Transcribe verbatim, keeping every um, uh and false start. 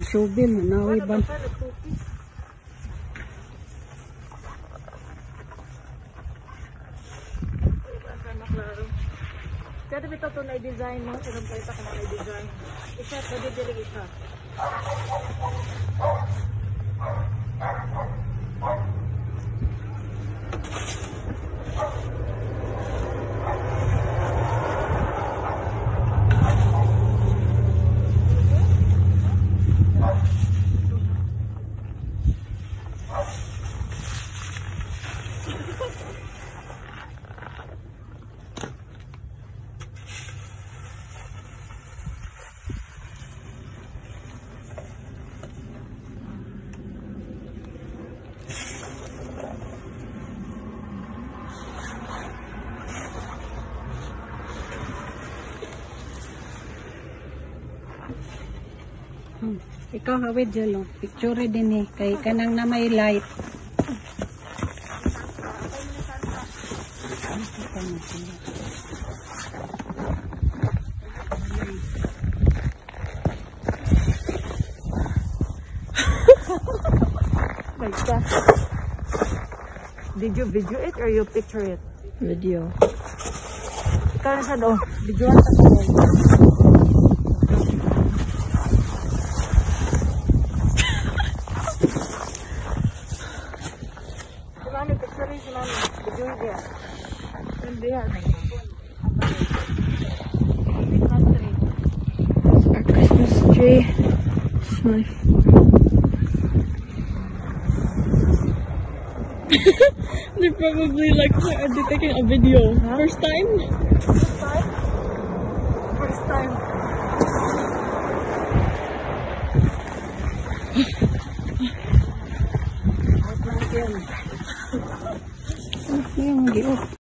Showbill, nawi ba? Kada bitaw to na design mo, sinong pwede ko mga design. Isa, pwede dili isa. Hmm. Ikaw, hawid dyan, oh. Picture din eh. Kay kanang na may light. My God. Did you video it or you picture it? Video. Ikaw na siya, do. Videohan ka pa, do. Si Mami, picture si Mami. Video niya. Hindi yan. Our Christmas tree. It's my They're probably like, "Why are they taking a video?" First time? First time. Ano yung video?